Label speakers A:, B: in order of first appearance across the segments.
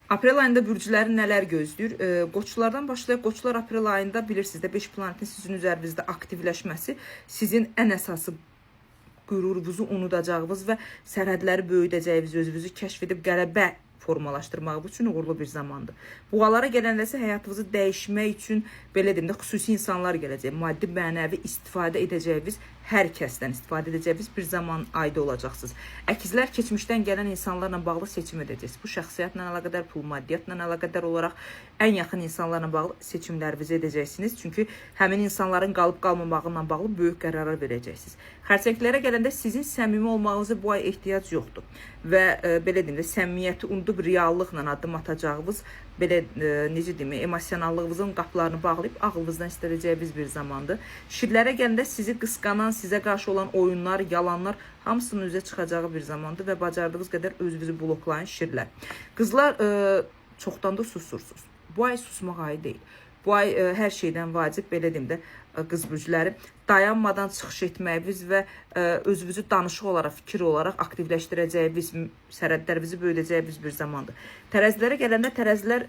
A: Aprel ayında bürcləri nələr gözləyir? Qoçlardan başlayaq. Qoçlar aprel ayında bilirsiniz də 5 planetin sizin üzərinizdə aktivləşməsi sizin ən əsası qürurunuzu unudacağınız və sərhədləri böyüdəcəyiniz, özünüzü kəşf edib qələbə formalaşdırmaq üçün uğurlu bir zamandır. Boğalara gələndə isə həyatınızı dəyişmək üçün belə deyim də xüsusi insanlar gələcək. Maddi, mənəvi istifadə edəcəyiniz hər kəsdən istifadə edəcəyiniz bir zaman ayda olacaqsınız. Əkizlər keçmişdən gələn insanlarla bağlı seçim edəcəksiniz. Bu şəxsiyyətlə əlaqədar, pul, maddiyyatla əlaqədar olaraq ən yaxın insanlarla bağlı seçimlərinizi edəcəksiniz. Çünki həmin insanların qalıb qalmamağı ilə bağlı böyük qərarlar verəcəksiniz. Xərçənglərə gələndə sizin səmimi olmağınıza bu ay ehtiyac yoxdur. Və belə deyim də səmimiyyəti unudub reallıqla addım atacağınız, belə necə deyim, emosionallığınızın qapılarını bağlayıb ağlınızdan istədəcəyiniz bir zamandır. Şirlərə gələndə sizi qısqanan, sizə qarşı olan oyunlar, yalanlar hamısının üzə çıxacağı bir zamandır və bacardığınız qədər özünüzü bloklayın şirlər. Qızlar çoxdan da susursunuz. Bu ay susmaq ayı deyil. Bu ay hər şeydən vacib, belə deyim də, qız bürcləri dayanmadan çıxış etməyiniz və özünüzü danışıq olaraq, fikir olaraq aktivləşdirəcəyiniz, sərhədlərinizi böyüdəcəyiniz bir zamandır. Tərəzilərə gələndə tərəzilər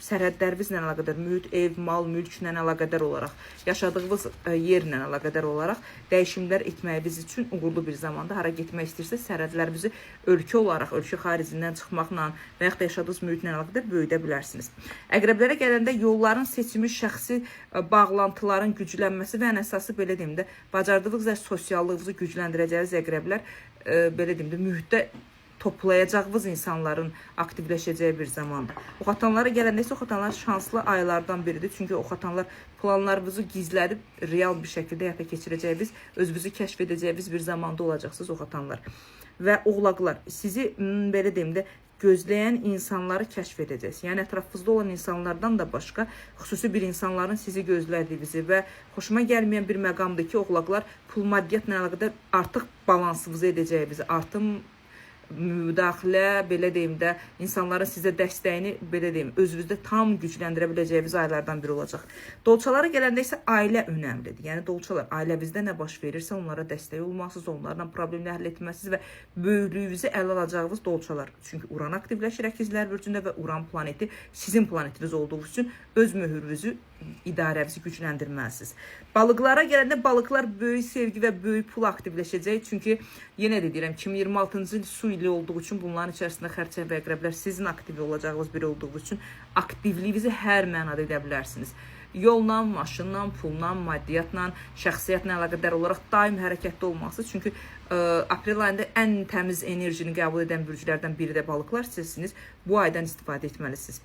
A: sərhədlərinizlə əlaqədar, mühit, ev, mal, mülklə əlaqədar olaraq, yaşadığınız yerlə əlaqədar olaraq dəyişimlər etməyiniz üçün uğurlu bir zamandır. Hara getmək istəyirsiniz, sərhədlərinizi ölkə olaraq, ölkə xaricindən çıxmaqla və yaxud da yaşadığınız mühitlə əlaqədar böyüdə bilərsiniz. Əqrəblərə gələndə yolların seçimi, şəxsi bağlantıların güclənməsi və ən əsası belə deyim də, bacardığınız sosiallığınızı gücləndirəcəyiniz əqrəblər, belə deyim də, mühitdə toplayacağınız insanların aktivləşəcəyi bir zamandır. Oxatanlara gələndə isə oxatanlar şanslı aylardan biridir. Çünki oxatanlar planlarınızı gizlədib real bir şəkildə həyata keçirəcəyiniz, özünüzü kəşf edəcəyiniz bir zamanda olacaqsınız oxatanlar. Və oğlaqlar sizi belə deyim də gözləyən insanları kəşf edəcəksiniz. Yəni ətrafınızda olan insanlardan da başqa xüsusi bir insanların sizi gözlədiyinizi və xoşuma gəlməyən bir məqamdır ki, oğlaqlar pul maddiyyatla əlaqədar artıq balansınızı edəcəyinizi, artım müdaxilə, belə deyim də, insanların sizə dəstəyini, belə deyim, özünüzdə tam gücləndirə biləcəyiniz aylardan biri olacaq. Dolçalara gələndə isə ailə önəmlidir. Yəni dolçalar ailəvizdə nə baş verirsə onlara dəstək olmalısınız, onlarla problemləri həll etməlisiniz və böyüklüyünüzü ələ alacağınız dolçalar. Çünki Uran aktivləşir Əkizlər bürcündə və Uran planeti sizin planetiniz olduğu üçün öz möhürünüzü, idarənizi gücləndirməlisiniz. Balıqlara gələndə balıqlar böyük sevgi və böyük pul aktivləşəcək. Çünki yenə də deyirəm 2026-cı il su ili olduğu üçün bunların içərisində xərçəng və əqrəblər sizin aktiv olacağınız biri olduğu üçün aktivliyinizi hər mənada edə bilərsiniz. Yolla, maşınla, pulla, maddiyyatla, şəxsiyyətlə əlaqədar olaraq daim hərəkətdə olmalısınız. Çünki aprel ayında ən təmiz enerjini qəbul edən bürclərdən biri də balıqlar sizsiniz. Bu aydan istifadə etməlisiniz.